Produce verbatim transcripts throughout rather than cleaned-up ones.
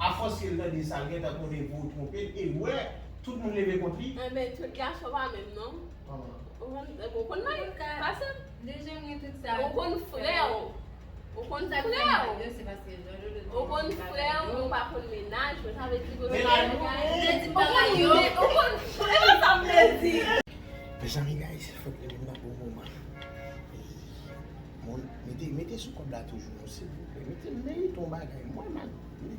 Afòs ke l tande sa, l gentan konnen pou l twonpe l, e l wè tout moun leve kont li. Enben, tout gason pa menm non. Ou konn, ou konn may, pase m. Deja gen tout sa. Ou konn frè w. Ou konn frè w. Ou konn frè w, ou pa konn mennaj, men sa vle di ke ou konn, ou konn, e pa sa m vle di. Mezanmi, guys, fòk li vin nan bon moman. Moun, mete, mete sou kòb la toujou, non, silvouplè. Mete, merite yon bagay. Mwen, man, mwen,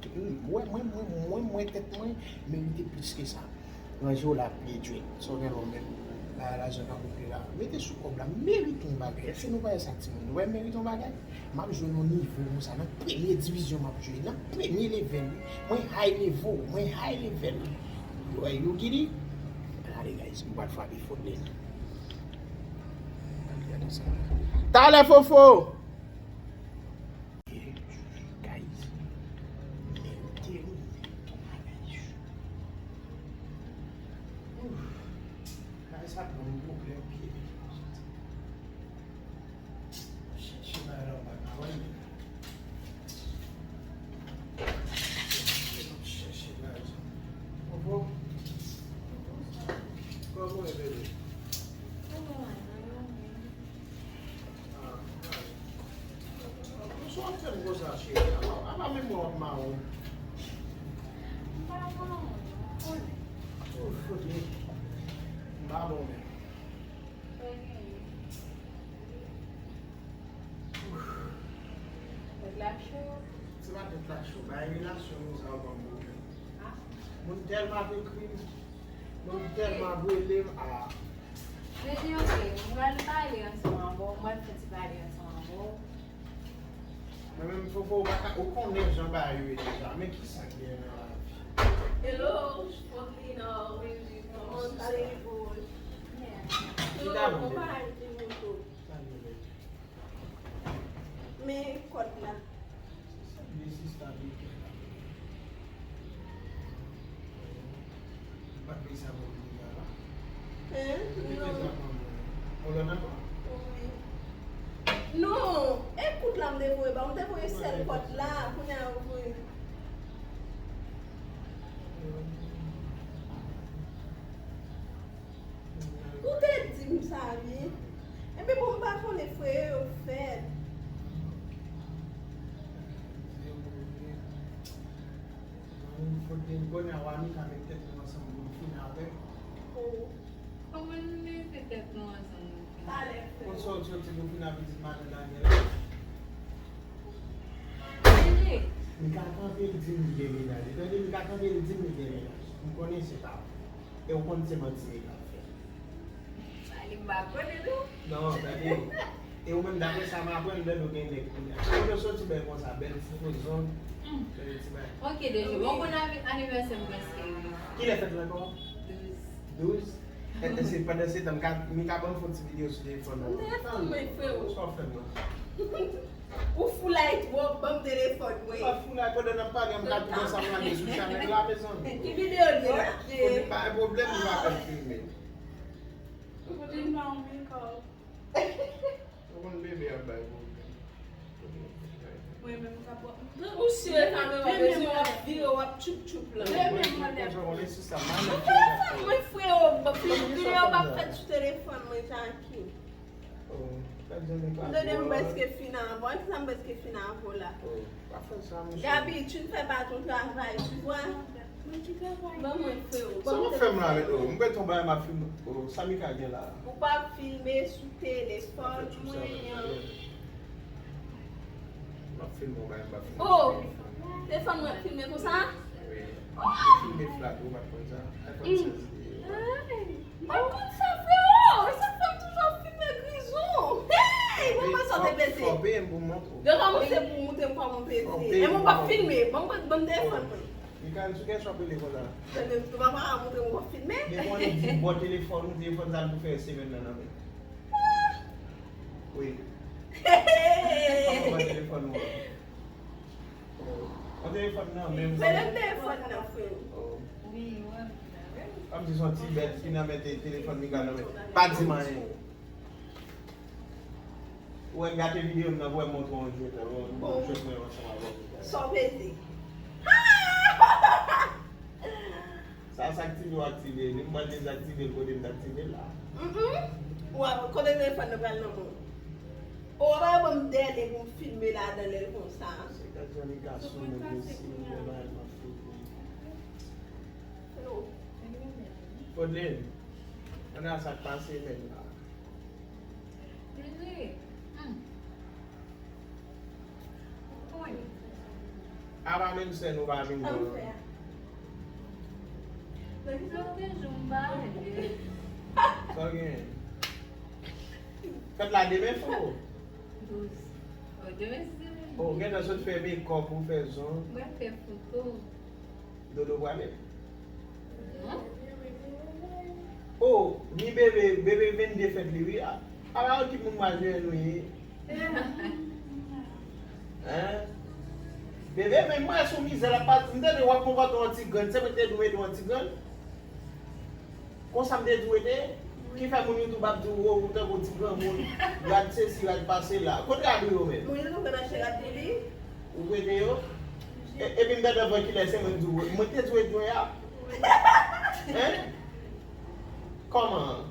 mwen, mwen, mwen, mwen, tèt mwen, merite plis ke sa. Ranje w la, pye djwet. Sa w gen la w menm. La, lajan k ap woule la. Mete sou kòb la, merite yon bagay. Èske nou pa wè sa, timoun? Nou wè merite yon bagay? M ap jwe nan nivo konsa, nan premye divizyon m ap jwe, nan premye level, wi. Mwen high level, mwen high level. Yo, you get it? Gade, guys, m pral frape fot li. Talè, Fofo! Guys, men te yon ton bagay. Ouf. Bagay sa pran yon pwoblèm pye. Chèche bagay la, ou pa ka wè l. Chèche bagay sa. Fofo. Kòman w ye, bebe? Sa w ap fè m konsa, cheri? Apa, apa menm mwen w ap mawon. M pa mawon, ou konnen. Ou fout li. M pa bon menm. Sa gen? Tèt la cho. Se pa tèt la cho. Bay relasyon nou sa yo ban m pwoblèm. Moun tèlman ap ekri m. Moun tèlman ap rele m. Ah. Deje, ok, m pral pale ansanm avè w, m pral fè ti pale ansanm avè w. Mwen menm, Fofo, ou pa ka, ou konnen jan bagay yo ye deja. Men kisa k genyen nan lavi? Hello, Fofina. Kòman w ye? Ki ta bon, baby? Sa nou ye? Men kòd la. Sa byen sista byen kè la. Ou pa t vle sa pou m deja la? Hein? Non. Ou lòt ankò? Wi. Non, e kout la m te voye ba ou, m te voye sèl kòd la, kounye a ou voye. Ou te di m sa wi. Enben bon, m pa konnen frè yo fèt. Fòk gen konnen a w Anika met tèt nou ansanm pou n fini avè l. Oh. Kòman nou mete tèt nou ansanm pou n fini avè l? Talè frè. Konn sa w soti pou fini avè pitit madanm Daniel la? Tande. M ka kanpe l di m li gen mennaj. Tande, m ka kanpe l di m li gen mennaj. M konnen se pa vre. E w konn se manti nèg la ap fè. Sa li m pa konnen tou. Non, tande. E ou menm, daprè sa m aprann, lè nou gen nèg kounye a. Kote w soti bèl konsa, bèl ti fo zong, bèl ti bagay. Ok, Deje, bon, bon anivèsè m prèske rive. Kilè fèt la ankò? Douz. Douz? E, e se pandan se tan, m ka, m ka ban m fè yon ti videyo sou telefòn nan. Telefòn mwen, freo. Sa w fè m nan? Ou foulay twòp, ban m telefòn mwen. M pa foulay, pandan n ap pale, m ka tou wè sa m lage sou chanèl la, mezanmi. Ki videyo l ye la? Kote pa gen pwoblèm, m pa konn filme. Ou konn bebe ap bay pwoblèm. Mwen menm ka pran. Ou si e kamera bezwen w ap vire, w ap tchoup tchoup la. Mwen menm mwen lè. Mwen freo, videyo p ap fèt sou telefòn mwen, Jackie. M tande m prèske fin avè w. Kisa m prèske fin avè w la? Gaby, tu ne fais pas ton travail, tu vois? Ban mwen, freo. Sa w ap fè m la menm? Oh, m kwè ton bagay m ap filme. Oh, sa Mika gen la? Ou p ap filme sou telefòn mwen an. M ap filme yon bagay, m p ap filme sou telefòn. Oh! Telefòn mwen ap filme konsa? Wi. M filme flat, ou pa t konn sa? iPhone sèz li ye. M pa t konn sa, freo! E sa k fè m toujou ap filme Grizon. Hey! Mwen pa sa w te peze. Fò w peye m pou m montre w. Yo kòmanse pou w montre m kòman w peze. E mwen p ap filme. Ban m, ban m telefòn mwen. Mika, sou kèsyon ap rele konsa. Tande, tou papa a montre m w ap filme. Men konnen di bò telefòn ou, telefòn sa l pou fè semèn nan nan men. Wi. Papa ba telefòn ou. An telefòn nan men. Mete telefòn nan, freo. Wi, wi. Kòmsi se yon ti bèt ki nan men te-, telefòn Mika nan men. Pa di m anyen. Ou wè m gate videyo m nan pou wè m montre w yon jwèt, yon jwèt mwen ansanm avè w. Sa w peze? Ah! Sa aktive ou aktive li, m pral dezaktive l kote m t aktive l la. Mm-mm. Ou ap kote telefòn nan pral nan men w? Ou ap ban m dèyè li pou m filme ladan l konsa. Se gad jan li ka sou mwen, mesye, mwen bagay m ap fout li. Fodlin, ann a sa k pase menm la. Dede. Hmm. Apa menm sè nou pa vin bò. Sa w gen? Fèt la demen fo. Douz. Oh, demen se demen. Oh, gentan sot fè mekòp ou fè zong. Mwen fè foto. Dodo prale. Oh, ni bebe, bebe vennde fèt li wi. Ala yon ti moun mwazel nou ye. Hein? Bebe, men mwen sou mizè la pa, m tande w ap konpòte w an ti grann, se mwen te dwe mete w an ti grann. Konsa m te dwe te, ki fè moun YouTube ap di w, ou tankou ti granmoun, rad sesi, rad pa sela. Kote rad ou yo menm? Moun YouTube nan achte rad pou li. Ou prete yo? E- Epi m tande avan kilè se mwen k di w, mwen te dwe dwe a. Hein? Kòman?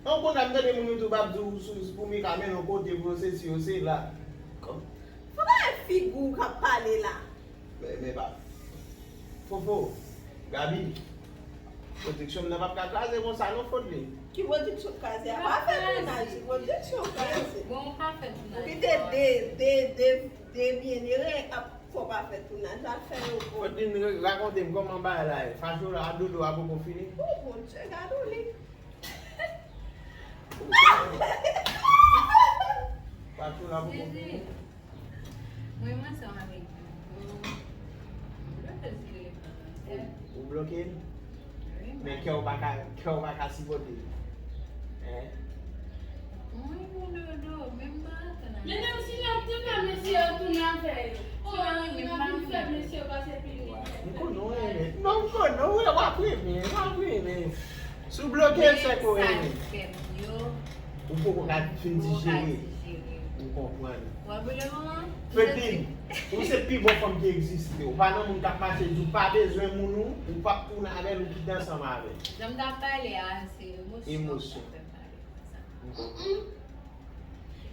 Yon konn ap tande moun YouTube ap di w sou pou Mika mennen yon kote pou yo sesi yo sela. Kòm- Fò pa e figi w k ap pale la. Men, men pa. Fofo, Gaby, pwodiksyon m nan p ap ka kraze konsa non, Fodlin. Ki pwodiksyon kraze a? Pa fè tounaj, ki pwodiksyon kraze? Bon, ou pa fè tounaj. Ou kite de, de, de, de byenere ap fè w pa fè tounaj, afè yo bon. Fodlin, rakonte m kòman bagay la ye. Facho la, dodo a poko fini? Oh, Bondye, gade w li. Facho la poko fini? Mwen, mwen ansanm avèk Dodo. Dodo fè ti telefòn nan tèt. Ou, ou bloke l? Wi, men kè w pa ka, kè w pa ka sipòte l. Hein? Mwen, mwen, Dodo, menm pa antann avèk. Men menm si n ap tounen, mesye yo tounen avè yo. Oh, nou ap vin fè mesye yo pase pi ri. M konnen w renmen. Non, m konnen w, w ap renmen, w ap renmen. Si w bloke l, se ke w renmen. Ou poko ka fin dijere. Ou konprann. Fedlin, ou se pi bon fanm ki egziste. Ou pa nan moun k ap mache di w pa bezwen moun ou, ou p ap tounen avè l, ou kite ansanm avè l. Jan m t ap pale a, se emosyon. Emosyon. M konprann.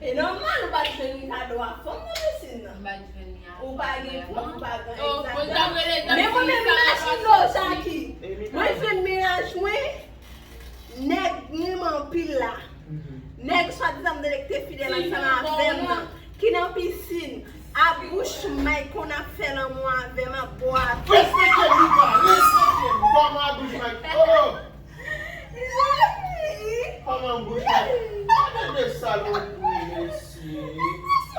E nòmal, ou pa t jwenn Ricardo a fanm nan pisin nan. M pa t jwenn li a fanm nan. Ou pa gen kont, ou pa gen egzakteman. Men mwen menm, imajine w, Jackie. Mwen jwenn mennaj mwen, nèg renmen anpil la. Nèg swadizan m te fidèl ansanm avè m nan, ki nan pisin, a bouch Mike konn ap fè lanmou avè m, ap bwè avè m. Respekte m, Mika, respekte m. Kòman a bouch Mike? Oh! Kòman bouch la? Gade de salopri, mesye.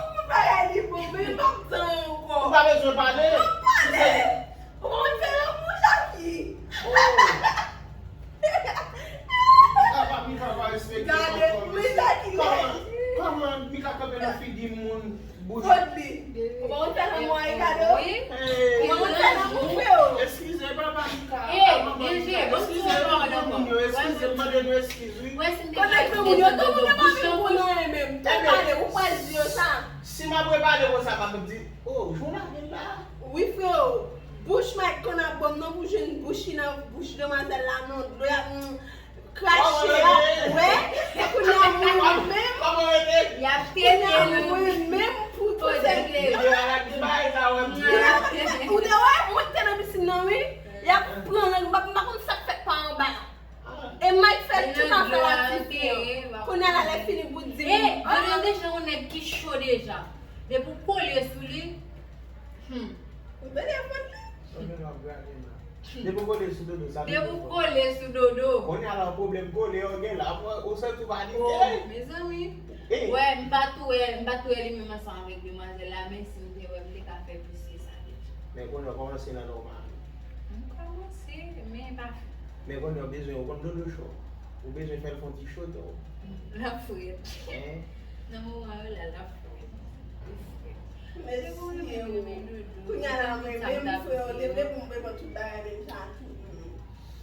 Ou bagay li bon, men m p ap tann ankò. Ou pa bezwen pale. M ap pale. Ou pa konn fè lanmou, Jackie? Oh. Papa, Mika pa respekte fanm. Gade, wi, Jackie. Kòman, kòman Mika kanpe nan figi moun? Bouch. Fodlin. Ou pa konn fè lanmou a Ricardo? Wi. Ou pa konn fè lanmou, freo? Eskize, papa Mika. Eskize, m mande nou eskiz, wi. Kote granmoun yo? Granmoun yo pa vin pou nou anyen menm. Tou pale, ou pral di yo sa. Si m ap repale konsa, m ap di, oh, jwè la gen la. Wi, freo. Bouch Mike konn ap ban m non pou jwenn bouch li nan bouch demwazèl la, non. Dlo y ap, mm, krache a, wè, kounye a mwen menm, kounye a mwen menm pou tout sèvis. Ou te wè, mwen te nan pisin nan, wi, y ap pran lang, m pa, m pa konn sa k fèt pa anba. E Mike fè tout afè l ak tifi an. Kounye a la, lè fini bout di m, ah, deja yon nèg ki cho deja. Depi w kole sou li, hmm. Ou tande fòt li? Depi w kole sou dodo, sa vle di fò. Depi w kole sou dodo. Kounye a la, pwoblèm kole yo gen la, ou santi w pa lite. Oh, mezanmi. Wè, m pa tou wè, m pa tou wè li menm ansanm avèk demwazèl la, men si m te wè, m te ka fè plis ke sa deja. Men kounye a w kòmanse nan nòmal. M kòmanse, men pa fè. Men kounye a w bezwen, ou konn dodo cho. Ou bezwen fè l fè yon ti cho tou. L ap frèt. Hein? Nan moman yo la, l ap frèt. Mesye, kounye a la, mwen menm, frè, ou te vle pou m pran tout bagay deja tou.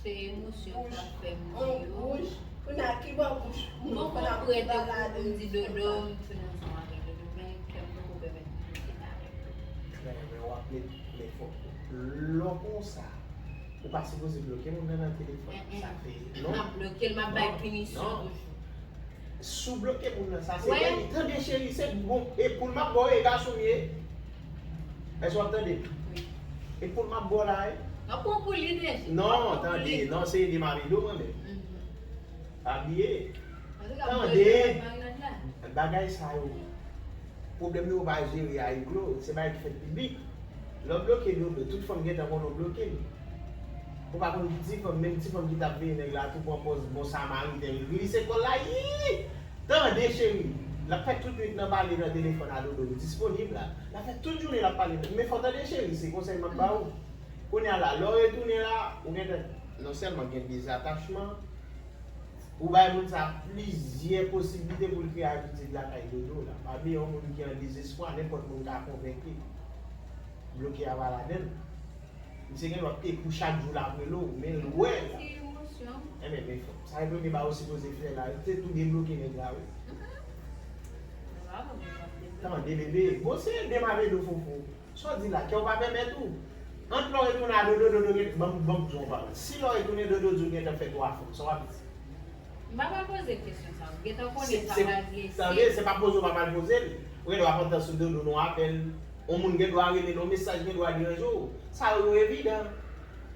Se emosyon k ap fè m di yo. Bouch, bouch. Kounye a, ki bò bouch? Bon, konprann tou pou m di dodo, m tounen ansanm avèk dodo, men kè m poko pèmèt m tounen avèk dodo. Men, men w ap met, men fòk lè w konsa. Ou pa sipoze bloke moun nan nan telefòn. Sa fè non. M ap bloke l, m ap bay pinisyon toujou. Si w bloke moun nan, sa se dènye. Tande cheri, se bon. E poul m ap ba w, e gason m ye. Èske w ap tande? Wi. E poul m ap ba w la, wi. Non, tande, non, se ede m avè do mwen menm. Pa bliye. Tande. Bagay sa yo. Pwoblèm yo pa jere a iglo, se bagay ki fèt piblik. Lè w bloke Dodo, tout fanm gentan konnen w bloke l. Ou pa konn ti fanm, menm ti fanm ki t ap veye nèg la tou pran pòz bon samariten, li glise kò l la, yii! Tande cheri, l ap fè tout nwit nan pale nan telefòn a Dodo, li disponib la. L ap fè tout jounen l ap pale, men fò w tande cheri, se konsèy m ap ba ou. Kounye a la, lè w retounen la, ou gentan, non sèlman gen dezatachman, ou bay moun sa plizyè posiblite pou l kreye abitid lakay Dodo la. Pa bliye yon moun ki an dezespwa, nenpòt moun ka konvenk li. Bloke a pa ladan l. Misye gen dwa te kou chak jou l ap rele w, men l wè la. Ti emosyon. Enben, men fò. Sa e premye bagay ou sipoze fè la. Se tou debloke nèg la, wi. Tande, bebe. Bon, se ede m avè do fofo. Sa w di la, kè w pa pèmèt ou. Ant lè w retounen a Dodo, Dodo gen, ban m, ban m di w yon bagay. Si lè w retounen Dodo di w gentan fè twa fanm, sa w ap di? M pa pral poze l kesyon sa. Ou gentan konnen sa pral blese. Tande, se pa poze w pa pral poze l. Ou gen dwa kontan sou Dodo nan yon apèl. Yon moun gen dwa rele l, yon mesaj gen dwa deranje w. Sa yo, yo evidan.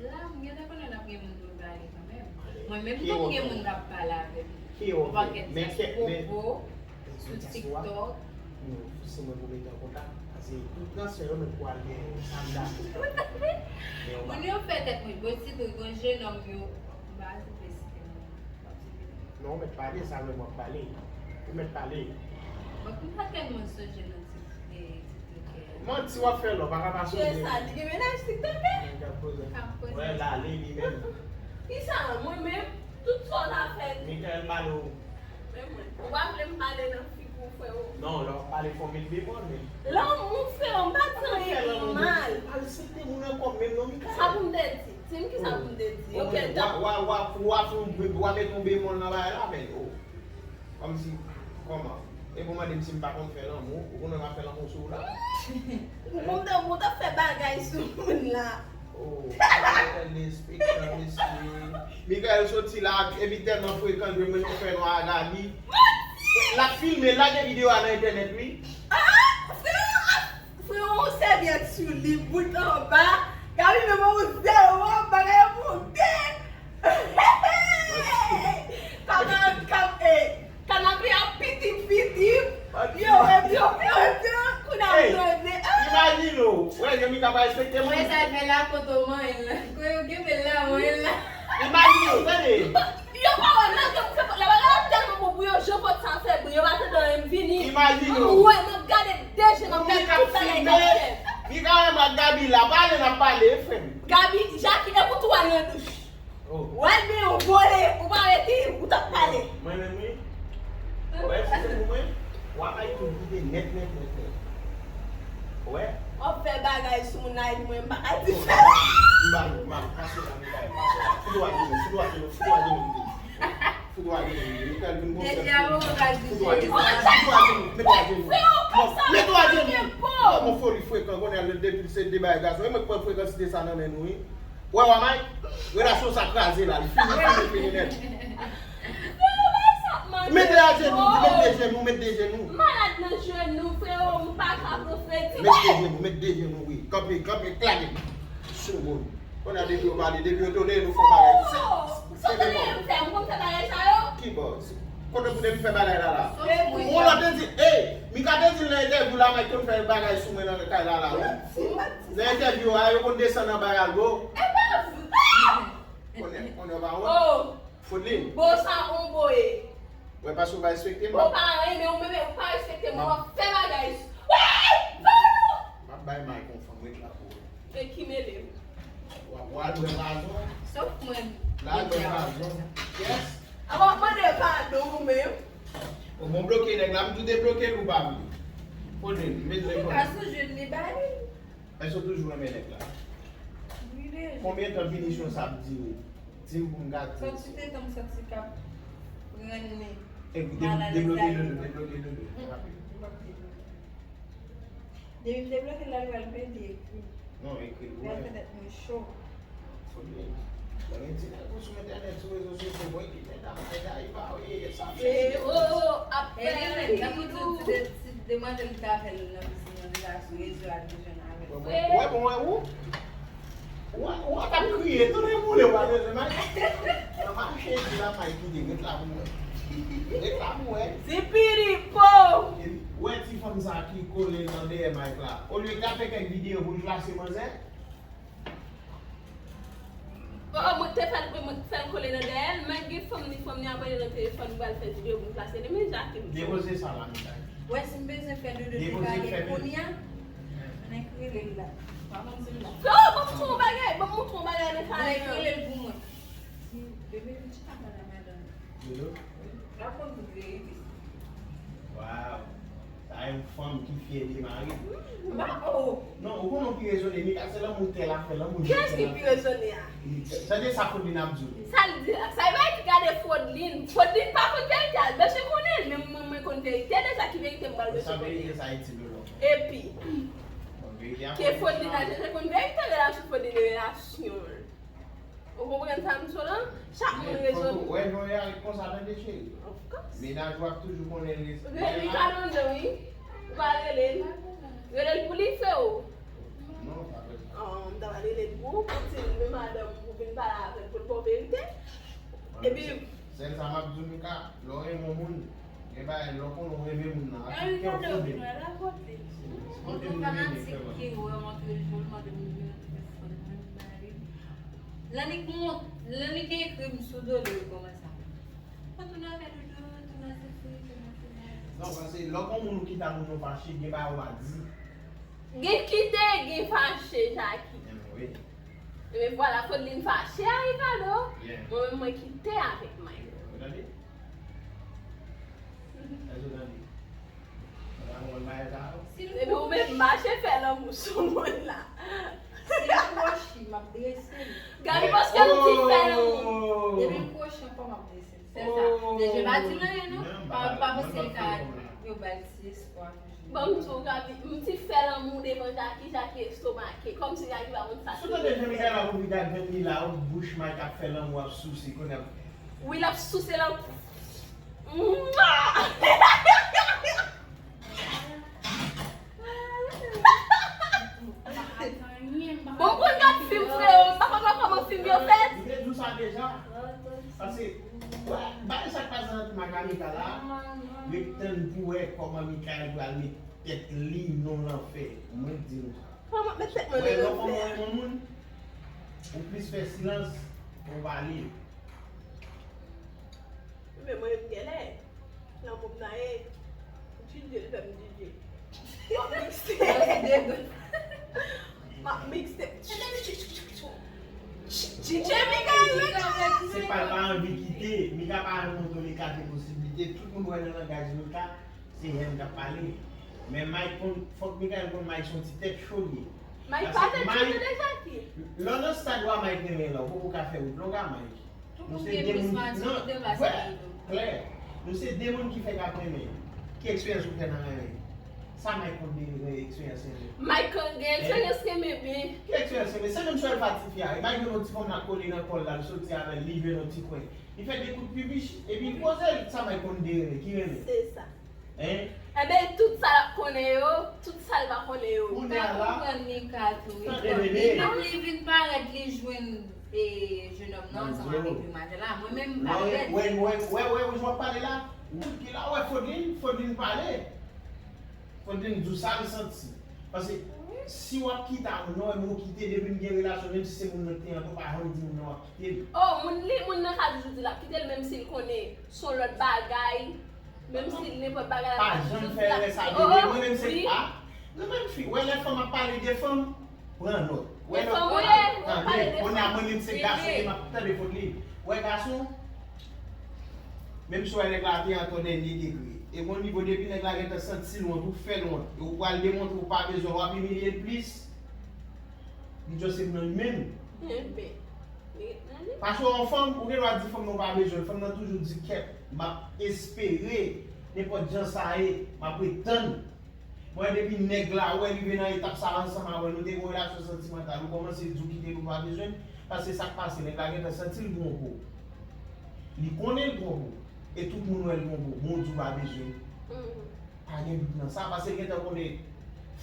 La, m gentan konnen n ap gen moun pou n pale kanmenm. Mwen menm tou m gen moun k ap pale avè m. Yon pakèt dyaspora sou TikTok. Non, se mwen pou mete an kontak. Paske tout transfè yo menm pou al gen sa m dakò. Moun yo fè tèt mwen gwo, sitou gwo jenòm yo. M pa site site non. M ap site non. Non, ou mèt pale, sa vre m ap pale. Ou mèt pale. Bon, m pa tèlman sonje nan ti, eh, TikTokè. Manti w ap fè la, ou pa ka pa sonje. Kiyès sa? Li gen mennaj TikTokè? Nèg k ap poze. K ap poze. Wè, l ale li menm. Kisa? Mwen menm? Tout sa w ta fè. Michael Malo. Men mwen. Ou pa vle m pale nan figi w, freo. Non, lè w ap pale fò w met bemòl, men. Lanmou, freo, m pa di anyen mal. Pa respekte moun ankò menm non, Michael. Sa pou m te di? Di m kisa pou m te di. Ok, w a, w a, w a, w a fè yon be-, w a met yon bemòl nan bagay la, men, oh. Kòmsi, kòman? E pou mande m si m pa konn fè lanmou, ou konnen m ap fè lanmou sou ou la? Ou konn tankou w t ap fè bagay sou moun la. Oh, Michael derespektan, mesye. Michael soti la, epi tèlman frekan, jwe mwen yon fè nwa a Gaby. L ap filme, lage videyo a nan entènèt, wi. Ah, freo, ah, freo, yon sèvyèt sou li, bout anba. Gaby menm yon zewo, bagay monte. Kaka, kaka, eh. Kanapé a pitip, pitip. Yo, epi yo, yo, epi yo, kounye a m leve. Imajine w. Wè, Jemika pa respekte moun. Wè sa l fè la, kote w manyen l la. Kote yo kenbe l la, manyen l la. Imajine w, tande. Yo pa wè, malgre m fè, la bagay la tèlman bon pou yo, jan pòt sa fè bri, yo pa tande anyen, m vini. Imajine w. M wè, m ap gade de je, m ap gade tout bagay k ap fèt. Mika wè m ak Gaby la, pale n ap pale, frè m. Gaby, Jackie, e pou tou al nan douch. Oh. Wè, men ou vole, ou pa rete, ou t ap pale. Mwen menm, wi. Wè, si se pou mwen, w ap ay tou kite nèt, nèt, nèt, nèt. Wè. W ap fè bagay sou moun la, epi mwen, m pa ka di sa. M ba nou, m ba nou, pase la, Mikael, pase la. Fout ou a jenou, fout ou a jenou, fout ou a jenou, fout ou a jenou, Mikael, vin konfyans. Deja, ou ka di fout ou a jenou, fout ou a jenou, mete w a jenou. Mete w a jenou. Bon, foli frekan, konnen lè depi se de bagay gason. E mwen k pran frekansite sa nan men nou, wi. Wè, wè, Mike, relasyon sa kraze la, li fini, fini, fini nèt. Mete a jenou, mete de jenou, mete de jenou. Malad nan jenou, freo, m pa ka pran fredi. Mete de jenou, mete de jenou, wi. Kanpe, kanpe, klake. Sou moun. Kounye a depi yo pale, depi yo tolere nou fè bagay. Se, se depi. Sa m fè, m konn fè bagay sa yo? Ki bò? Kote pou depi fè bagay la la? Ou lòt te di, ey, Mika te di nan entèvyou la, Mike konn fè bagay sou mwen nan kay la la, wi. Nan entèvyou a, yo konn desann nan bagay algo. E pa vre! Konnen, konnen pa wont. Oh! Fodlin. Bo sa on bo ye. Wè, paske ou pa respekte m. Ou pa renmen, ou menm, ou pa respekte m, w ap fè bagay. Wè! Fè w non! M ap bay Mike yon fanm, ret la pou ou. E ki mele m? W ap, w ap dwe pardon. Sòf mwen. La dwe pardon. Yes. A w ap mande padon ou menm. Bon, bon, bloke nèg la, m tou debloke l ou pa vle. Fodlin, m bezwen konnen. Ou ka sou jwenn li ba li. Èske w toujou renmen nèg la? Wi, deja. Konbyen tan pinisyon sa ap dire? Di m pou m gade. Kantite tan m santi k ap pran li. E pou de-, debloke Dodo, debloke Dodo. Rapid. Depi m debloke l la, li pral pete ekri. Non, ekri l, wi. Li pral fè tèt mwen cho. Mwen gen ti nèg ou sou entènèt, sou rezo sosyo, mwen ki mèt ap fè Dayiba, wi, e sa m fè. E, o, o, ap fè. Anyway, tankou ti, ti, ti demwazèl ki ta fè l nan pisin nan, deja sou rezo a, li jwenn avè l. Wè, bon, wè, ou, ou, ou t ap kriye, tou lè boule, ou pa bezwen mache. Nan mache, di la, may kite, ret la pou mwen. Ret la pou mwen. Ti piripo! Wè ti fanm sa ki kole nan dèyè Mike la. Olye l ta fè kèk videyo pou l klase manzè. Oh, oh, mwen te fè l, mwen te fè l kole nan dèyè l, Mike gen fanm ni, fanm ni ap rele nan telefòn, m pral fè videyo pou m plase li, men Jackie m. Depoze sa la, medam. Wè, si m bezwen fè dodo, depoze, m ka fè kounye a. Nèg rele l la. Pa konn si l la. Oh, ban m montre yon bagay, ban m montre yon bagay nan kay lan. Nèg rele l pou mwen. Bebe, m chita pale a madanm. Dodo? Wi, l ap konn tout verite. Waw. Sa yon fanm ki fyè de mari. Non, ou konnen w pi rezone, Mika, se lanmou tè l ap fè, lanmou tè l ap fè. Kiyès ki pi rezone a? Tande sa Fodlin ap di w. Sa l di la? Sa e bay ki gade Fodlin. Fodlin pa konn verite a, l bezwen konnen l, men mwen, mwen konn verite. Deja ki verite m pral bezwen konnen? Sa verite sa itil ou lòt. Epi, bon, verite a ke Fodlin a chèche konn verite, relasyon Fodlin e relasyon l. Ou konprann sa m di w lan? Chak moun rezone. Wè, non, e konsa tande, cheri. Of course. Mennaj ou ap toujou konnen li. Rele li, pa nan jan, wi. Ou pa rele l. Rele l pou li, freo. Non, pa bezwen. Ah, m ta pral rele l pou ou, pou ti men madanm pou vin pale avè l, pou l ba w verite. Epi sèl sa m ap di w, Mika, lè w renmen yon moun, gen bagay, lè w konnen w renmen moun nan, ak tout kè w fondem. Fondem nou renmen, frè mwen. Ki wè m antre jol, mande m vin antre fondem, mari. Lanik mont, Lanik ekri m sou do li kòmanse. Mwen tounen avè dodo, tounen se fri, tounen se mari. Non, paske lè w gon moun ou kite ak moun ou fache, gen bagay ou pa di. Gen kite, gen fache, Jackie. Wi. Ebyen vwala, Fodlin fache a Ricardo. Mwen menm mwen kite avèk Mike. Ou tande? Èske w tande? Mwen pa konprann bagay sa yo. Epi ou menm mache fè lanmou sou moun la. Si m kwochi, m ap drese l. Gaby, paske m di fè lanmou. Depi m kwochi ankò, m ap drese l. Se sa. Deje pa di l anyen, non. Pa, pa panse l ka, yo ba l ti espwa toujou. Ban m di w, Gaby, m di fè lanmou devan Jackie, Jackie estomake. Kòmsi Jackie pa konn sa. Si w tande jan Mikaela voye gad jan li la, w bouch Mike ap fè lanmou, ap souse, konnen ap. Wi, l ap souse, l ap. Mwa! Bon, m konn gad fim, freo, m pa konn wè kòman fim yo fèt. M te di w sa deja. Paske, wè, bagay sa k pase ant Mike ak Mikaela, ret tann pou wè kòman Mikaela pral met tèt li nan lanfè. Mwen di nou sa. Kòman met tèt mwen nan lanfè? Wè, lè w kòmanse yon moun, ou plis fè silans, ou pale. Men mwen menm genlè, lanmou m nan ye, DJ l fè m DJ. M ap mikse. M ap mikse. DJ Mikael, se pa l pa anvi kite, Mika pa anvi montre li kate posiblite. Tout moun wè nan langaj Mika, se hèn k ap pale. Men Mike konn, fòk Mikael konn Mike se yon ti tèt cho li ye. Mike pa tèt cho li deja ki. Lè w nan stad wa Mike renmen la, ou poko ka fè wout longa Mike. Nou se de moun ki, non, wè, klè. Nou se de moun ki fèk ap renmen. Ki eksperyans ou fè nan renmen? Sa Mike konn de eksperyans renmen? Mike konn gen eksperyans renmen byen. Ki eksperyans renmen? Se menm sou El Fatifi a. E Mike gen yon ti fanm la kole nan kò l la, l soti avè l, li jwenn yon ti kwen. Li fè de kout pipi, epi li poze l. Sa Mike konn de renmen? Ki renmen? Se sa. Hein? Enben, tout sa l ap konnen yo, tout sa l pa konnen yo. Kounye a la, konprann Mika tou, wi. Tande, bebe. Li menm li vin parèt, li jwenn, e, jenòm nan ansanm avèk demwazèl la. Mwen menm m pa rèd. Wè, wè, wè, wè, wè, w ap pale la. Ou ki la, wè, Fodlin, Fodlin pale. Fodlin di w sa l santi. Paske si w ap kite a moun nan, wè, men w kite, depi m gen relasyon, menm si se moun nan ki te antre, w pa janm di moun nan w ap kite l. Oh, moun li, moun nan ka toujou di l ap kite l, menm si l konnen se yon lòt bagay. Menm si nenpòt bagay la pa janm fè erè sa, bebe. Mwen menm se pa. Nou menm fi, wè lè fanm ap pale de fanm, pran nòt. Wè lòt, tande, kounye a mwen menm se gason ki m ap tande Fodlin. Wè gason, menm si wè nèg la te an tò dènye degre. E gon nivo depi nèg la gentan santi l wont, ou fè l wont, e ou pral demontre ou pa bezwen, w ap imilye l plis. M just se nan li menm. Paske yon fanm, ou gen dwa di fanm nan ou pa bezwen l, fanm nan toujou di kèt, m ap espere, nenpòt jan sa ye, m ap ret tann. Mwen depi nèg la wè rive nan etap sa ansanm avè nou te gen yon relasyon santimantal, ou kòmanse di w kite l ou pa bezwen l, paske sa k pase, nèg la gentan santi l twonpe w. Li konnen l twonpe w. E tout moun wè l twonpe w. Bon, w di w pa bezwen l. Pa gen dout nan sa, paske l gentan konnen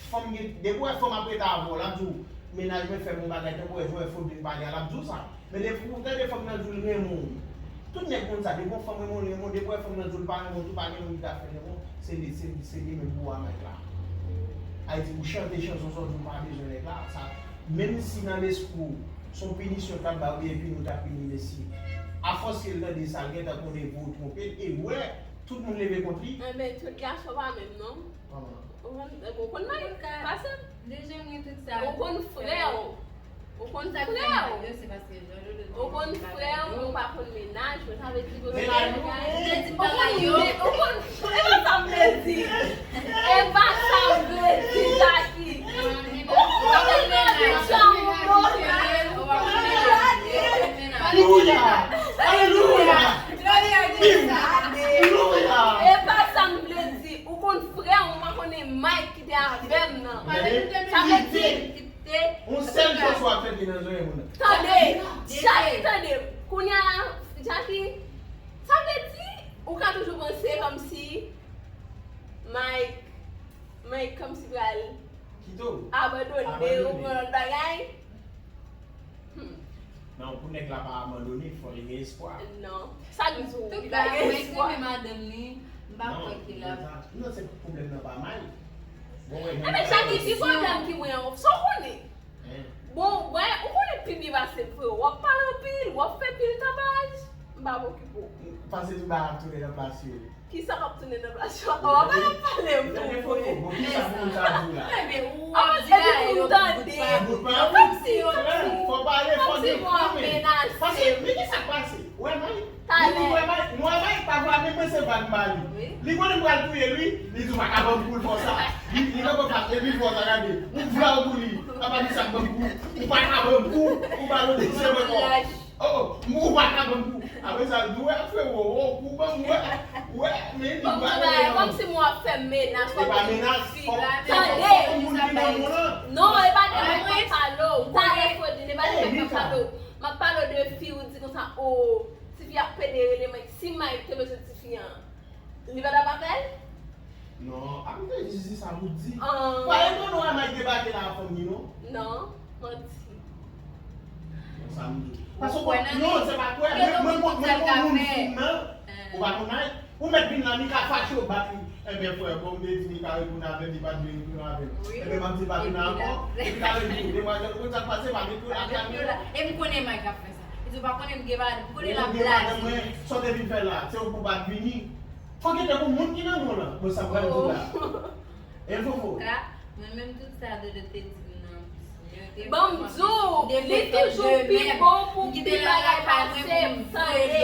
fanm gen, depi w wè fanm ap rete avè w, l ap di w, mennaj mwen fè m yon bagay, tankou w wè Fodlin pale a, l ap di w sa. Men depi w tande fanm nan di w l renmen w, tout nèg konn sa, depi yon fanm renmen w, l renmen w, depi w wè fanm nan di w l pa renmen w tou, pa gen moun ki ka fè l renmen w, se li, se li, se li menm pou w a Mike la. Ayiti, ou chante chanson sa w di w pa bezwen nèg la, sa, menm si nan lespri w, se yon pinisyon k ap ba w, oubyen pini w t ap pini, men si, afòs ke l tande sa, l gentan konnen vre w twonpe l, e wè, tout moun leve kont li. Enben, tout gason pa menm non. Kòman? Ou konn, ou konn Mike, pase m. Deja mwen tout sa. Ou konn frè w. Ou konn frè w. Ou konn frè w, ou pa konn mennaj mwen, sa vle di ke mennaj ou, ou konn, ou konn, e pa sa m vle di. E pa sa m vle di, Jackie. Ou konn mennaj mwen. Alelouya! Alelouya! Alelouya! E pa sa m vle di. Ou konn frè w, ou pa konnen Mike ki te avè m nan. Sa vle di, yon sèl Josua ap fèt li nan zòrèy moun nan. Tande, Jackie, tande. Kounye a la, Jackie, sa vle di, ou ka toujou panse kòmsi Mike, Mike kòmsi pral abandone w, pran lòt bagay. Hmm. Non, pou nèg la pa abandone, fò li gen espwa. Non. Sa k di w, li pa gen espwa. Mwen renmen madanm li, m pa kwè ke l ap. Non, se pwoblèm nan pa Mike. Bon, wè, enben, Jackie, ki pwoblèm ki mwen an? Sa w konnen? Bon, wè, ou konnen pi byen pase m, frè. W ap pale anpil, w ap fè pil tapaj. M p ap okipe w. Pase tout bagay ap tounen nan plas yo. Kisa k ap tounen nan plas yo? Ou pa nan pale m pou mwen. Bon, kisa pou moun sa di la? Enben, ou ap di bagay yo bout pa bout. Fò pale, fò di kòmsi w ap menase. Paske, men kisa k pase? Ou wè Mike? Talè. Nou wè Mike, nou wè Mike, pafwa, menm mwen se vag m ba li. Li konnen m pral touye l, wi. Li di, "Ou pa ka ban m kou l fò sa." Li, li nan fas, epi fò sa, gade. Ou vle pou li. Apa di sa k ban m kou. Ou pa ka ban m kou. Ou pa lo de se mwen kò. Oh, oh, m ou pa ka ban m kou. Apre sa, l di, "Wè, frero, oh, kou ban m, wè, wè, men li pa vle ban m." Kòmsi mwen ap fè menas, w ap di fi la. Tande! Non, e pa de mwen k ap pale w. Tande, Fodlin, e pa de mwen k ap pale w. M ap pale w de fi, ou di konsa, oh, ti fi ap pede rele Mike. Si Mike te bezwen ti fi an, li pa t ap avè l? Non, ap te jis di sa pou di. An. Pa etone w wè Mike debake la a fanmi non. Non, manti. Bon, sa m di. Paske ou kwè nan li? Non, se pa kwè. Mwen, mwen, mwen, mwen, mwen, moun fou nan. Ou pa konn Mike? Ou mèt vin la, Mika fache, ou bat li. Enben, frè, bon, m te di Mika retounen avè m, li pa t vle retounen avè m. Enben, m ap di l pa tounen ankò. Epi talè l di, demwazèl, ou konn sa k pase, m ap met yo lakay mwen. E m konnen Mike ap fè sa. Li di, ou pa konnen m gen madanm, m konnen l ap blaze. Sa w te vin fè la, se ou pou pa t vini. Fò gen tankou moun ki nan men w lan. Bon, sa m pral di w la. E fofo. Ka, mwen menm tout sa Dodo te di m nan. Ban m di w, li toujou pi bon pou pi bagay pase m, tande.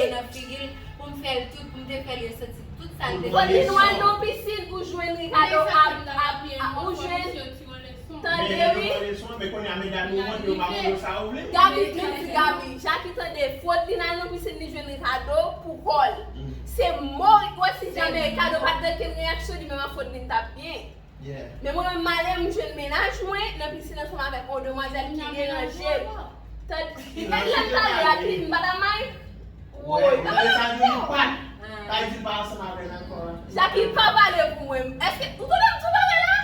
Pou m fè l tout, pou m te fè l santi tout sa l te fè. Fò li nou al nan pisin pou jwenn Ricardo ap, ap, ap, ou jwenn. Tande wi. Men kounye a medam yo mande yo pa konn sa yo vle. Gaby, men di Gaby, Jackie tande, Fodlin al nan pisin li jwenn Ricardo pou kò l. Se mo, wè si janmen Ricardo pa t gen kenn reyaksyon, li menm ak Fodlin t ap byen. Men mwen menm m ale m jwenn mennaj mwen nan pisin ansanm avèk yon demwazèl ki deranje m. Tande, e lè m t ale a, m pa t a may. Woy, pa pale pou mwen. Jackie, pa pale pou mwen. Èske ou tande m sou bagay la?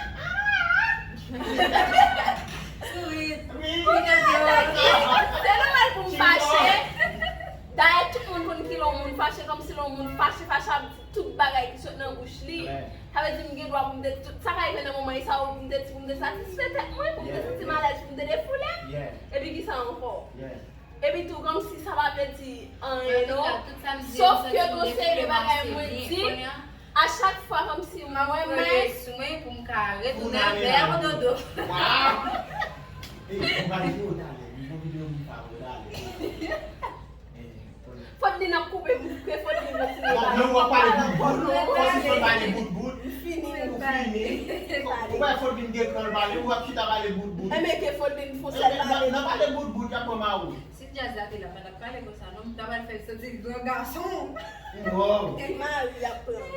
Sourit. Se nòmal pou m fache. Dayè, tout moun konn kilè yon moun fache, kòmsi lè yon moun fache, fache ap di tout bagay ki sot nan bouch li. Sa vle di m gen dwa pou m te, tout sa ka rive nan moman sa, pou m te di, pou m te satisfè tèt mwen, pou m te santi m alèz, pou m te defoule m. Epi kisa ankò? Epi tou, kòmsi sa pa vle di anyen non. Sòf ke gon seri de bagay mwen di, a chak fwa kòmsi mwen menm. Pou m ka retounen vè Dodo. Waw! Ey, m pral di w talè, m gon videyo m pa wè talè. Fodlin ap koupe m, ke Fodlin retire bagay. Bon, men w ap pale bout bout, fò sispann pale bout bout. M fini. Ou fini. Ou wè Fodlin gen kran l pale, ou ap chita pale bout bout. Enben ke Fodlin fon sèl pale. Nan pale bout bout, y ap pran mawon. Si djaz la te la, pa t ap pale konsa non, m ta pral fè l santi l gran gason. Wow. E mari y ap pran.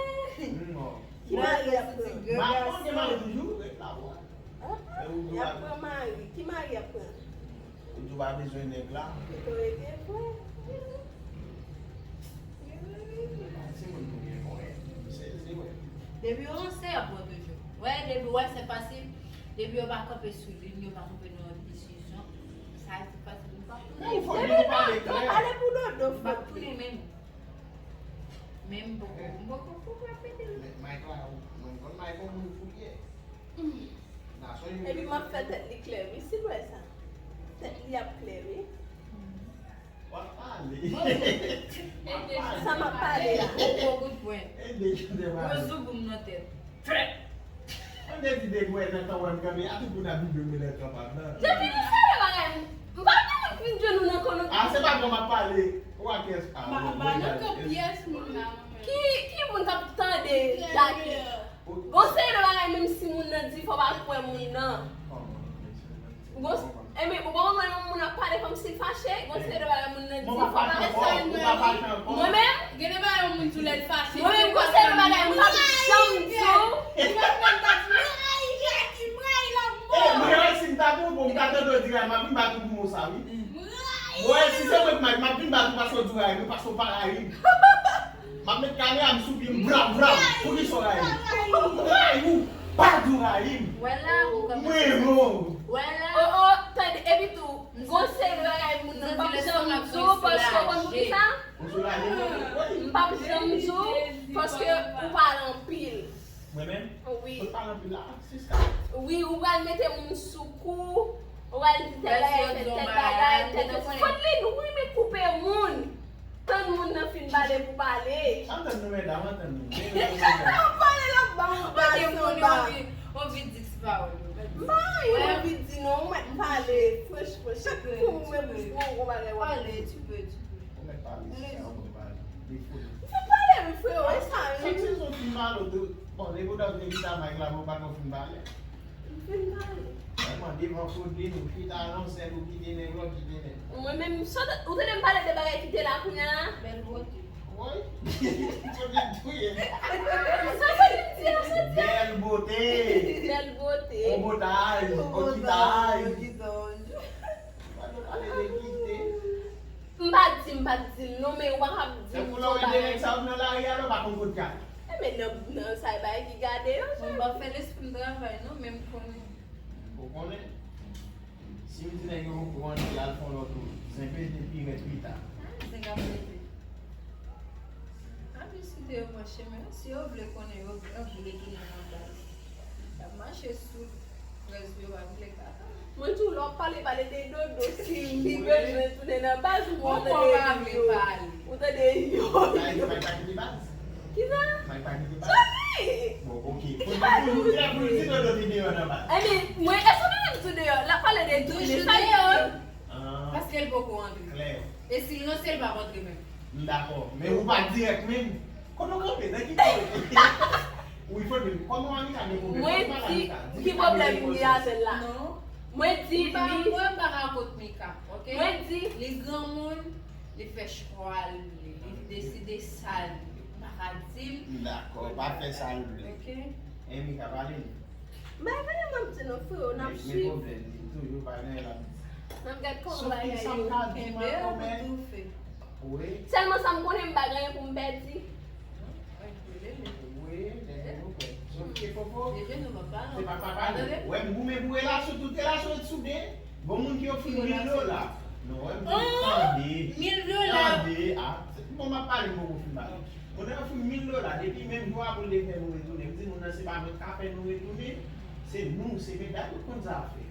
Wow. Ki mari y ap pran? Ma-, ou gen mari toujou? Ret la, bò. Y ap pran mari. Ki mari y ap pran? Ou di w pa bezwen nèg la? Pito rete vre. Se moun pou gen konyen. Se, se vre. Depi yo ranse, y ap pran toujou. Wè, depi w wè se fasil, depi yo pa kanpe sou liy, yo pa kanpe nan yon desizyon, sa se fasil. M p ap tounen. Depi w pale pou dodo, m p ap tounen menm. Men m poko, m poko, m poko ap mete l. Mike la, mwen m konn Mike yon moun fou li ye. Epi m ap fè tèt li klè, wi, si l wè sa. Tèt li ap klè, wi. W ap pale. Sa m ap pale a. Gwo kout pwen. Gwo zouboum nan tèt. Frèt! Mwen te di depi w wè nan tan w wè m kanpe, a tout moun ap vin jwenn mwen nan kanpab nan. Depi nou sere bagay, m pa gen moun k vin jwenn nou nan kono. A, se pa bon m ap pale. Ou a kiyès? A, ba, ba nan kan pyès moun nan. Ki, ki moun k ap tande Jackie? Gon seri de bagay, menm si moun nan di fò pa kwè moun nan. Gon, enben, ou pa konprann lè yon moun ap pale kòmsi l fache, gon seri de bagay moun nan di fò pa kwè. Mwen menm, gen de bagay yon moun di w lè l fache. Mwen menm, gon seri de bagay m p ap janm di w. Mwen wè si m ta pou ou, bon, m ta tande w di ray, m ap vin bat ou pou mo sa, wi. Mwen wè si se mwen k mal, m ap vin bat ou paske w di w ray, wi, paske w pa rayi m. M ap met kamera m sou pye m, bra, bra. Poukisa w rayi m? M rayi ou. Pa di w rayi m. Wè la, ou kòmanse. Mwen, non. Wè la. Oh, oh, tande, epi tou, m gon seri de bagay moun nan p ap janm di w paske w konn poukisa? Ou soulaje mwen, wi. M p ap janm di w paske ou pale anpil. Mwen menm? Wi. Ou pale anpil la, sista. Wi, ou pral mete moun sou kou, ou pral di tèl bagay, fè tèl bagay, tèl bagay. Fòtlin, ou renmen koupe moun. Tann moun nan fin pale pou pale. Antann nou, medam, antann nou. N ap pale, n ap ba yon ba sanba. Anvi di ti pawòl yo. M pa anvi di non, ou mèt pale, franch, franch. Chak kou ou ouvè bouch mwen, ou gon bagay w ap di. Pale, tu peux, tu peux. Ou mèt pale, sista, ou mèt pale. Defo. M fin pale, wi, freo, e sa menm. Chak sezon fin pale, ou tou. Bon, depi w t ap vin chita Mike la, bon, ou pa t fin pale. M fin pale. Mwen devan Claudine, ou chita nan sèl, ou kite nèg la, ou kite nèg. Mwen menm, sa w tande m pale de bagay ki te la kounye a? Bèl bote. Woy. Claudine touye m. Sa Claudine di a, sa di a? Bèl bote. Bèl bote. On botaj, on kitaj. Mwen te pale de kite. M pa di, m pa di l non, men ou pa kab di m. Se pou lè w wè de nèg sa yo nan lari a, lè w pa konn kote y ale. E men nan, nan sa e bagay ki gade yo, sa. Mwen pa fè lespri m travay non, men m konnen. Ou konnen? Si m di nèg yo poko rantre, y al fè yon lòt wout. Zen pete pi rèd pita. Ah, zen ap pete. Ap diskite yo pran chemen yo. Si yo vle konnen, yo vle tounen nan baz. Y ap mache sou prèz yo, pa vle ka. Mwen tou, lè w ap pale, pale de dodo, si li bezwen tounen nan baz, mwen tande yo. Ou tande yo. Mike pa kite baz. Kisa? Mike pa kite baz. Jodi! Bon, ok. Pou, pou, pou, pou, pou di dodo te deyò nan baz. Ebyen, mwen, èske w tande m di deyò? L ap pale de tounen. Toujou deyò. Paske l poko antre. Klè. E si l nan, se l p ap antre menm. M dakò. Men ou pa dirèk menm. Kote w kanpe? Nan ki kote? Wi, fò di m. Kòman Anita gen pwoblèm? Mwen di, ki pwoblèm li avè l la? Non. Mwen di li. M pa, mwen pa rakont Mika, ok? Mwen di. Li granmoun, li fè chwa li, li deside sa li vle. M pa ka di l. M dakò, pa fè sa l vle. Ok? E Mika, pale nou. Bay veye m ap di nou, freo, n ap swiv. Men pwoblèm li toujou pa gen l ap di. N ap gad kòman bagay yo kenbe yo pou toufe. Wi. Sèlman sa m konnen, m pa gen anyen pou m pèdi. Wi, lè nou pèdi. Sòf ke Popo, se pa papa nou. Wè m goumen pou relasyon, tout relasyon ret soude. Gon moun ki ofri m mil dola. Non, wè m tande. Mil dola. Tande, a. Bon, m ap pale, m poko fin pale. Moun nan ofri m mil dola, depi menm jou a pou l te fè nou retounen. M di moun nan se pa mwen k ka fè nou retounen, se nou, se medam nou konn sa fè.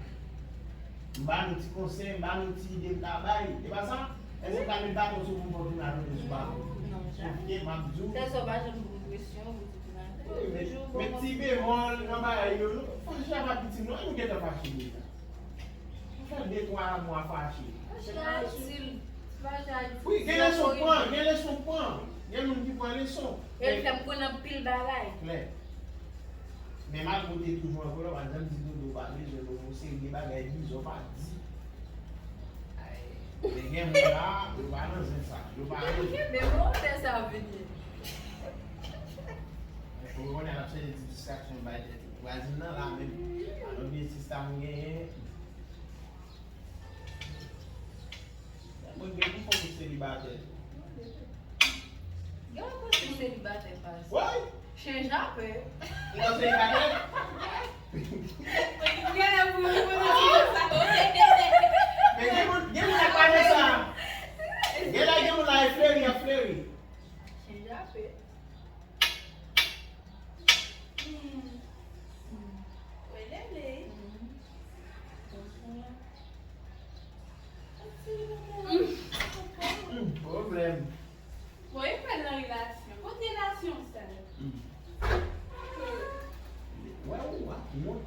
M ba nou ti konsèy, m ba nou ti ide m ka bay. E pa sa? Èske m ka met baton sou pou m fè w tounen al rete sou baton? Non, janmè. Sòf ke m ap di w. Sèl sa w pa janm ban m presyon pou di tounen al. Wi, men, men ti bemòl nan bagay yo, nou, fò chita pa pitit non, nou gentan fache deja. Ou fè de twa mwa fache. Wi, gen leson pran, gen leson pran. Gen moun ki pran leson. E l fè m konn anpil bagay. Klè. Men malgre w te toujou an kolè, w pa janm di Dodo w pa bezwen l, yon seri de bagay bizon pa di. Ay, men gen moun la, yo pa nan zen sa. Yo pa nan zen. Men bon, lè sa vini. Ou konnen l ap chèche ti distraksyon bay tèt li. Vwazin nan la menm. Alò, byen sista m genyen. Mwen gen pou fò m selibatè. Gen yon kote selibatè pas. Woy! Chen jape. Li pa selibatè? Gen lè pou mwen konnen ti sa. Men gen moun, gen moun ak pa gen sa. Gen lè gen moun la e fleri, ap fleri. Chen jape. Hmm. Welele. Hmm. Hmm, pwoblèm. Bon, e fè nan relasyon. Kot relasyon sa? Hmm. Wè ou ap wont.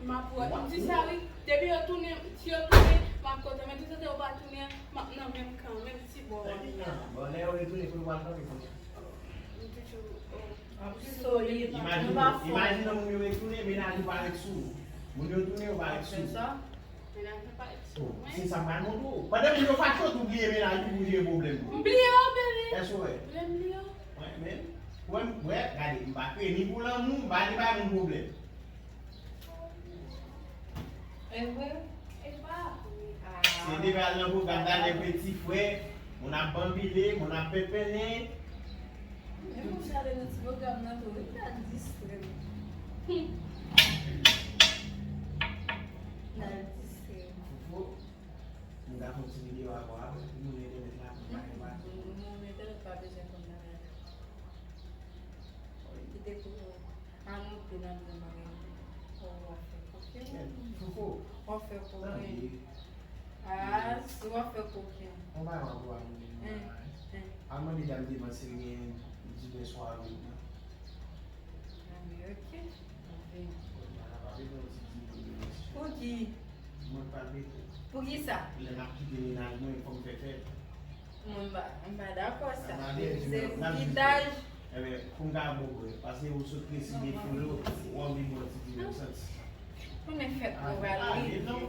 M ap wont. M di sa wi. Depi yo tounen, si yo tounen, m ap kontan. Men toutotan yo pa tounen, m ap nan menm kan, menm ti bò a. Bon, lè yo retounen, pou yo pral kanpe kounye a. M toujou, oh, solid. Imajine, imajine moun yo retounen, mennaj ou pa ret sou ou. Moun yo tounen, yo pa ret sou ou. Fè sa. Mennaj mwen pa ret sou mwen. Se sa m pral montre w. Pandan moun yo fache, w tou bliye mennaj ou pou jere pwoblèm ou. M bliye w, bebe. Èske w wè? Vle m bliye w? Wè, men, wè, wè, gade, m pa kreye ni pou lanmou, m pa ni bay moun pwoblèm. E vre? E pa vre. Ah. Se depi al nan pwogram Daniel Petit Frè, moun ap banbile, moun ap penpennen. Men moun sa ale nan ti pwogram nan tou, wi, l al distrè m. L al distrè m. Fofo, m ta fè yon ti videyo avè w apre, pou moun entènèt la, pou bagay pa. Moun entènèt pa bezwen konn bagay la. Kite pou a monte nan dlo mari. Oh, w ap fè koken. Fofo. W ap fè koken. Ah, si w ap fè koken. On bagay w ap wè moun. Al mande dam devan si l gen diven swa avè l nan. Ah, men ok. Pou ki? Mwen pa vle. Pou ki sa? Lè m ap kite mennaj mwen, fò m fè fèt. Mwen m pa, m pa dakò sa. Se bitaj. Ebyen, pou m ka bon vre, paske ou sot resi de folo, ou anvi bò ti di menm santi. Konnen fèt mwen pral rive. Menm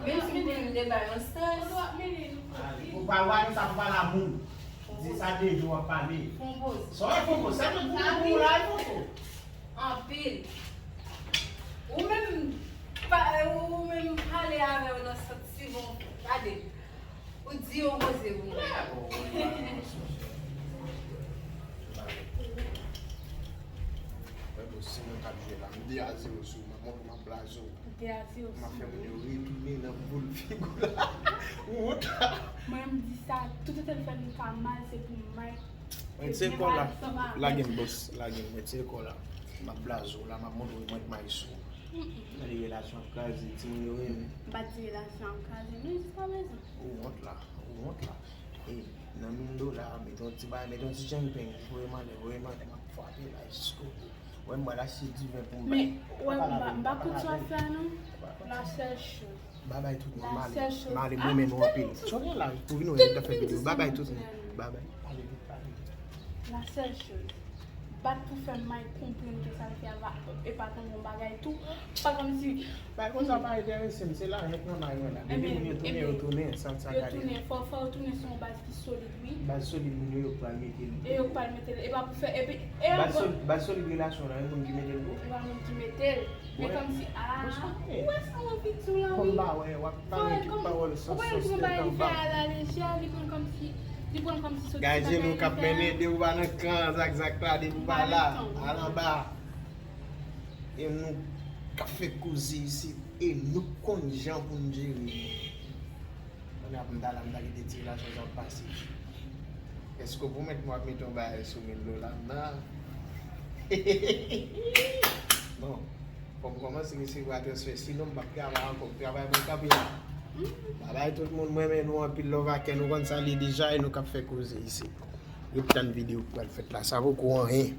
si m te vin de bay yon strès. Ou pa wè sa, pou pale a moun. Di sa de jou w ap pale. Sa w fè pou sa, men pou ou la, e pou ou. Anpil. Ou menm pa, ou menm pale avè w nan santiman, gade. Ou di yon koze pou mwen. Mwen bon, si nou t ap jwe la, m de a zewo sou ou, m ap montre w, m ap blaze w. De a zewo sou ou. M ap fè moun yo retounen nan boul figi w la. Ou wont la. Mwen, m di sa, toutotan l fè m ka mal, se pou Mike. Mwen se kò la. Lage m, bòs, lage m, mwen se kò la. M ap blaze w la, m ap montre w mwen k may sou. Gade relasyon ap kraze, timoun yo renmen. M pa t di relasyon ap kraze non, jiskaprezan. Ou wont la, ou wont la. E, nan men m do la, mete yon ti bagay, mete yon ti jan peng, voye m anlè, voye m anlè, m ap frape la jiskobout. Wè m pral achte diven pou m bay. Men, wè, m pa, m pa kont sou afè a non. La sèl choz. Babay tout moun, m ale. M ale, m renmen nou anpil. Sonnen la, pou vin wè, m ta fè videyo. Babay tout moun. Babay. Pale vit, pale vit. La sèl choz. Bat pou fè may konprann ke sa l fè a va, e pa t yon bon bagay tou. Pa kòmsi. Bagay konsa pa enterese m, se lajan k nan may mwen la. Depi moun yo tounen, yo tounen, san sa gade. Yo tounen, fò, fò yo tounen sou yon baz ki solid, wi. Baz solid, moun yo, yo pral mete l. E yo pral mete l. E pa pou fè, epi, e ankò. Baz solid relasyon la, e moun ki mete l pou. E pa moun ki mete l. Men kòmsi, ah, ou wè sa w anvi di w la, wi. Kòm pa wè, w ap pale tout pawòl san sans tèt anba. Ou wè l pran bagay li fè a la lejè, li pran kòmsi, li pran kòmsi soti bagay li fè a. Gade nou k ap mennen, depi w pa nan kan, zak zak la, depi w pa la, al anba. E nou k ap fè koze isit, e nou k konn jan pou n jere nou. Kounye a pou m ta la, m ta kite ti relasyon sa ap pase. Èske w pwomèt mwen w ap mete yon bagay sou mil dola m nan? Bon, fò m kòmanse resevwa transfè, sinon m p ap travay ankò, m travay mwen kanpe la. Babay tout moun, mwen renmen nou anpil, love a kè, nou konn sa l ye deja, e nou k ap fè koze isit. Ret tann videyo k pral fèt la, sa poko anyen.